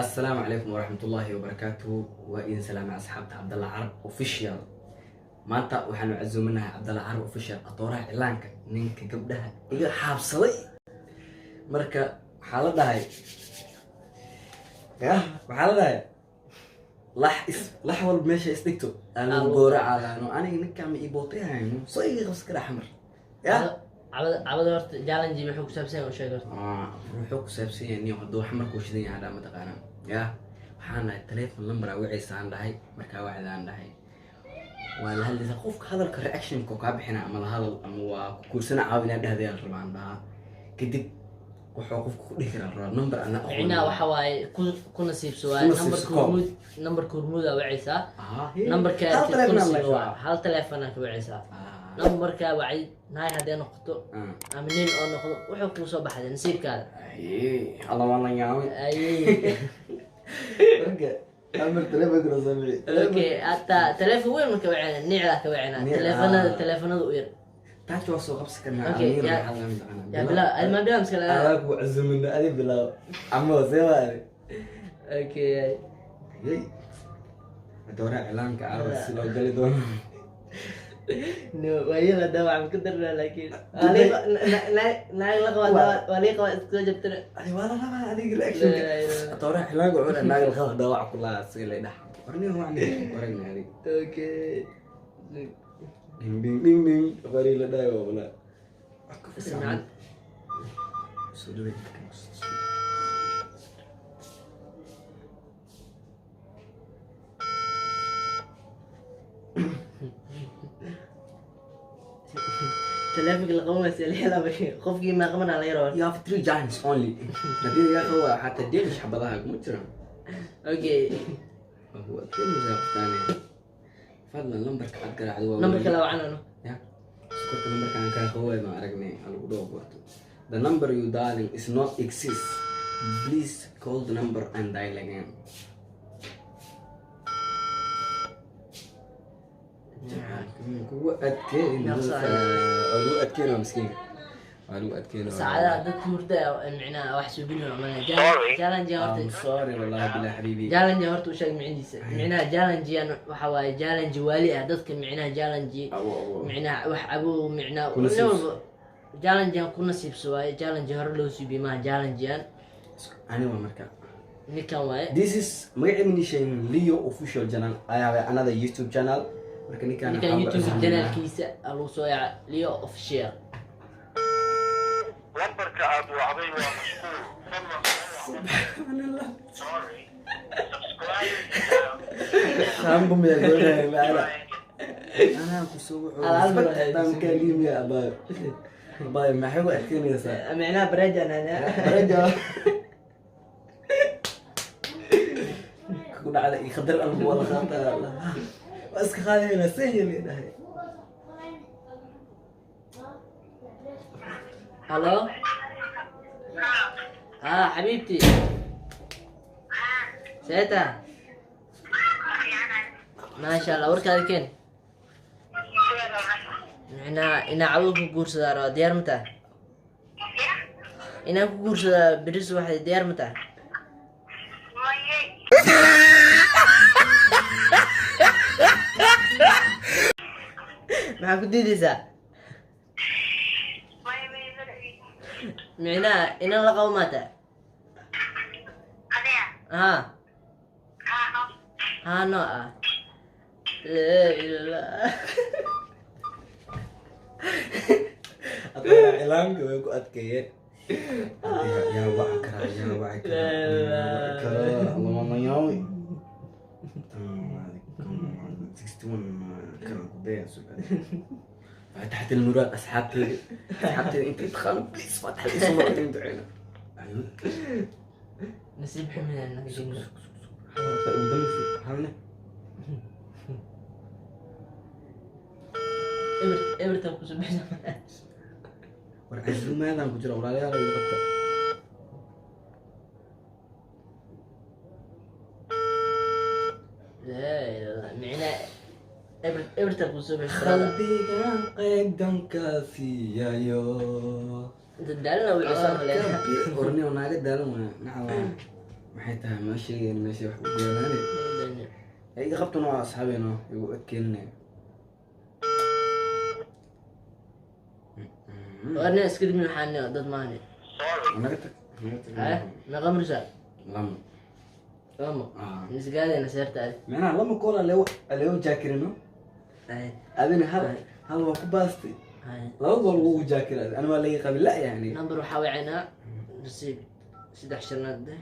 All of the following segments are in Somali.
Assalaamu calaykum waraxmatullaahi wabarakaatuhu. Waa idin salaamay, asxaabta Cabdalla Carab Official. Maanta waxaanu casuumanahay Cabdalla Carab Official, atooraha cilaanka, ninka gabdhaha iga xaabsaday. Marka waxaa la dhahay, yah, waxaa la dhahay lax is lax walba meesha isdhigto aan lagu gowracaadaano. Aniga ninkaan ma ii bootay hayno, soo iga qabsan kara xamar, yah. Cabada cabada horta challenge wuxuu ku saabsan yahay u sheeg horta. Wuxuu ku saabsan yahay nin hadduu xamarkuu shidan yahay hadhaa, mataqaanaa, yah, waxaan dhahay telephone number aa waceysaan dhahay. Markaa wacdaan dhahay, waa la hadlaysaa qofka, hadalka reactionka kaa bixina ama la hadal ama waa ku kuursana caawinaa dhahdayaa la rabaa aan dhahaa. Kadib wuxuu qofka ku dhihi karaa rabaa number ana aqoon. Micnaha waxa waaye ku nasiibso waaye. Ku nasiibso. Numberka Call. Hormuud, numberka Hormuud aa wacaysaa. Numberka hal ku telephone aan nasiibso laga waaye. Hal telephone aa ka wacaysaa. Numberka wacid naay haddee noqoto ama nin oo noqdo, wuxuu kuu soo baxday nasiibkaada. Alla waan la yaabay. Ay. Marka amar telefonka soo bixi. Okay, hataa telephone weyn marka wacayna, nicdaa ka wacayna. Nic, telefonada ah. Telefonada u yar. Taas waa soo qabsi karnaa. Okay, amiir. yaa- maxaa laga mataqaanaa? Yaa bilaa adi, ma bilaa miska laga Adaa ku casuumina, adi bilaab ama see waa adi. Okay. Yey, dooraa cilaanka carab si loo gali doono. No, waa iyada dhaawac ma ka darnaa, laakiin waa naag la qabaa, waa lii qabaa iska soo jabtana. Adi waa la rabaa adiga reactionka. La ilaha. Dooraa cilaanka wuxuu dhahay naag la qaba dhaawac ku lahaa si lay dhax warniga wacni waragna adiga. Okay. Ding ding ding ding, qori la dhahay waa walaa. Samacad. Soo dhawey. Telefonka la qaban waayay la helaa, qofkii ma qabanaa laga rabaa. You have three giants only. Haddii laga qabo xataa Danish xabadaha kuma jiraan. Okay. Waa adkeynaysaa qoftaani. Fadlan lambarka aad garaacdo waa Numberka la wacanano. Ya sokorta numberka aan kaa qaboway ma aragnay lagu dhawo gorto. The number you dialing is not exist, please call the number and dial again. Kugu adkeyn. Naqsa. Waa lagu adkeynaa miskiinka, waa lagu adkeynaa. Saacadaha dadka hurda micnaha wax suubin. Challenge horta. I'm sorry, wallahi billah habibi. Challenge horta u sheeg micnihiisa. Micnaha challenge waxa waaye challenge waali ah dadka, micnaha challenge Awo, awo. micnaha wax abow micnaha Ku nin nasiibso. walba challenge ku nasiibso waaye. Challenge hore loo suubiye maaha challenge. Ani waa marka Ninkan waaye. This is magacayga nishayn Leo Official channel. I have another YouTube channel. Marka ninkan ninkan waxaan ku YouTube casuumaynaa. channelkiisa lagu soo yaaca, Leo Official. Lambarka aad wacday waa mashquul. Fadlan soo wac. Subhanallah. Sorry. Subscriber you have Shaambo miyaa goynaya maala anaa ku soo wuxuu Hal hal mar waxay tamkaaliimiya. Abaayo, abaayo, maxay ku adkeynaysaa? Micnaha barajan. Baraja ku dhacda iyo khadar albu wala qaata, waa iska qaadayna sahel dhahay. Halo, ها حبيبتي، سيتا ما شاء الله. Warkaada keen. Micnaha inaa cawo ku guursadaa rabaa, diyaar ma tahay? Inaan ku guursadaa beri subaxdii, diyaar ma tahay? Maxaa ku diidaysaa? Micnaha inan la qabo maa tahay? Haa haa, no ah, laa ilaaha. Adana cilaanka way ku adkeeyeen. Yaa waci karaa, yaa waci karaa, yaa waci karaa? Lama yaabay. 61 kan ku daya su'aal. فاتحة المراد. أصحابتي أصحابتي أنت تدخلوا please فاتحة الاسم مرتين دعينا. أيوه. Nasiib xumina. حاولنا. Eber eberta kusoo bixisa. War casuumaadaan ku jira, walaalayaal, iga qabta. Laa ilaaha, micnaha eber eberta kusoo bixisa. Qalbigan qeydanka siiyayo. Inta daalana wixii soo maleeya. Orniyo naaga daalan waa nacawaa. Maxay tahay? Ma sheegeen meesha wax ku yeelaane. Iga qabtan, waa asxaabeeno igu adkeeninaya. Warna iska dibin, waxaan dad maani. Naga tag, naga tag. Haye, meeqa marsa? Lama. Lamo. Ah. Misgaadayna seerta adi. Macnaha lama koola lewo lewo jaakirino. Haye. Adina hal hal waa ku baastay. Haye. Laba gool ugu jaakira, ana waa laga qabin la yani. Number waxaa wacinaa nasiib saddex shanaad eh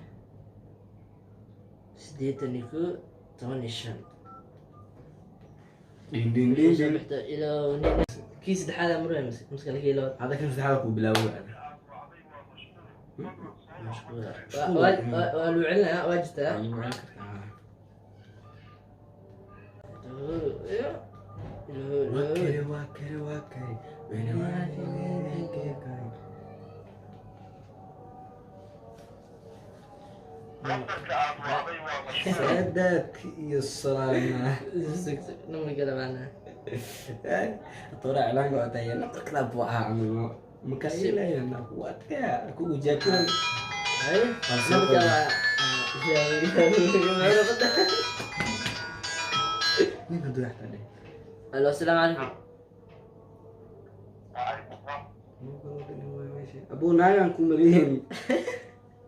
81 15. Dhin dhin dhin soo dhin. Bixta ilaa nin kii saddexaad amr miskale kii labaad. Hadda kan saddexaad kuu bilaabo. Mashquula waa luu celinayaa, waa jirtaa. Waa kare, waa kare, waa kare. Lambarka aad wacday waa mashquul. Saadaadka iyo salaama. Nambarka labaadna. Tora iclaanka waa tahay nambarka laa buu ahaa camal makaayelaya ku adkaa kugu jaakiray. Haye, nambarka waa Nin hadduu xataa dheh. Alo, asalaamu calaykum. Waalaikum salaam. Abuu, naagaan ku maleeyeen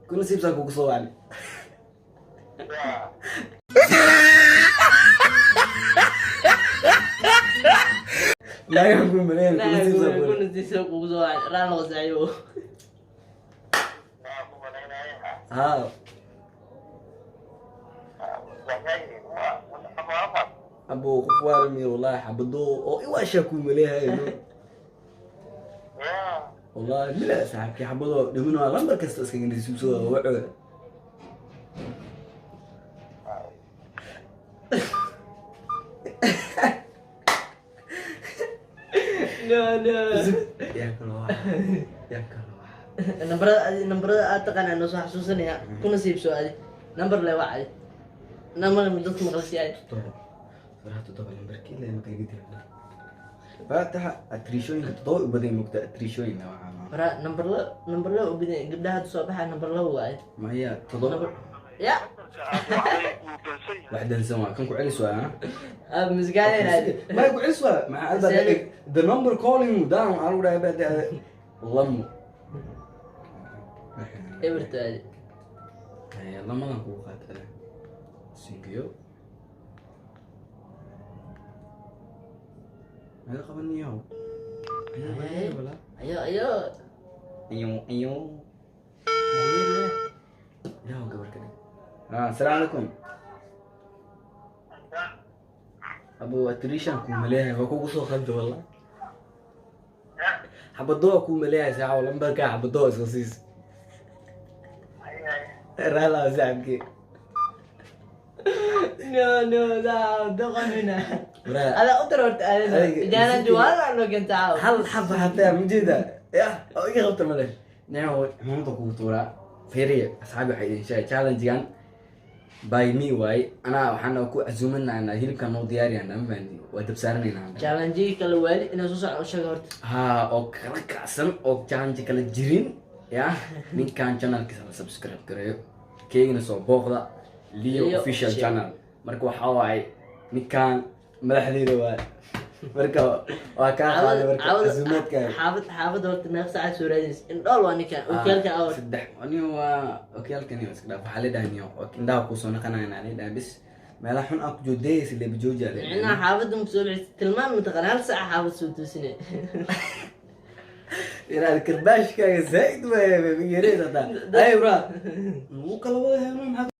ku nasiibsaa kugu soo wacni. Yaa. Naagaan ku maleeyeen ku nasiibsaa ku. Kunasiisa kugu soo wacay, raal noqo saaxiibo. Waa ku malaynaya. Haa. Waa waa. Abuu, qof waaramiyo wallahi, xabado oo iwaashaa ku maleeyahay. Yaa. Wallahi bila saaxiibkii xabado dhimin waa lambar kasta iskaga nasiibsado wacooda. No, no. Yaa kalo waxa, yaa kalo waxa. Nambarada adi, nambarada aad taqaanaa noo soo xasuusanaya, ku nasiibso adi nambar le waa adi nambar dadka maqlasi adi. 7 faraha 7 lambarkii le maka iga dila faataxa atriishooyinka 7 u badan mugta atriishooyin la waxaa. Fara nambar la, nambar la u bidan gabdhaha hadda soo baxaya nambar laba waaye. Maya, 7. Nambar ya. Lambarka aad wacday wuu dansan yahay. Wax dansan waa kan ku celis waa. Ab misgaadeen adi. Ma ku celis waa maxaa alba. The number calling you down waxaa lagu dhahay baa lamo. Eberta adi. Haya, lamadan kugu qaata singiyo naga qabaniyow. Ayo, ayo. Ayo, ayo. Ilaah gabar ka dhig. Asalaamu calaykum abu, atrishan kuu maleeyahay waa kugu soo qaldi wallah. Xabadoo kuu maleeyahay saaxo lambarkaa xabadoo iska siis. Raala saaxibkii. No, no, da doqonina. Waraa. Ada u dar horta aadana. Adiga- Ijaana juwaala noo keenta caawa. Hal xaba hataa majeeda ya oo iga qabta male nio cimaamada kugu tuuraa. Fiiriya asxaabi, waxay idin sheegay challengegan by me waaye. Anaa waxaan ku casuumanaa hilibkan noo diyaariyaan ma fahanti, waa dabsaaranaynaa. Challenge kala waali inaa soo socon u sheega horta. Haa, oo kala kacsan oo challenge kala jirin ya ninkan channelkiisa la subscribe gareeyo, keygana soo booqda Leo Leo Official Official. Channel. Marka waxaa waaye ninkan madaxdeyda waaye, marka waa kaa qaaday marka casuumaadkaaga. Xaafad horta meeqa saacad soo raadinaysa indhool waa ninkan okiyaalka awr. Saddex aniga waa okiyaalkani waa iska dhaaf, waxaa la dhahay niyo indhaha kuusoo naqanayna la dhahay bis meelaha xun aan ku joodayaysa leeba jooja la dhahay. Micnaha xaafadda maku soo bixisa tilmaam mataqaan hal saac xaafad soo toosine. Inaad karbaashkaaga zaaid waay yareed hataa ay bra wuu kala wada helno maxaa.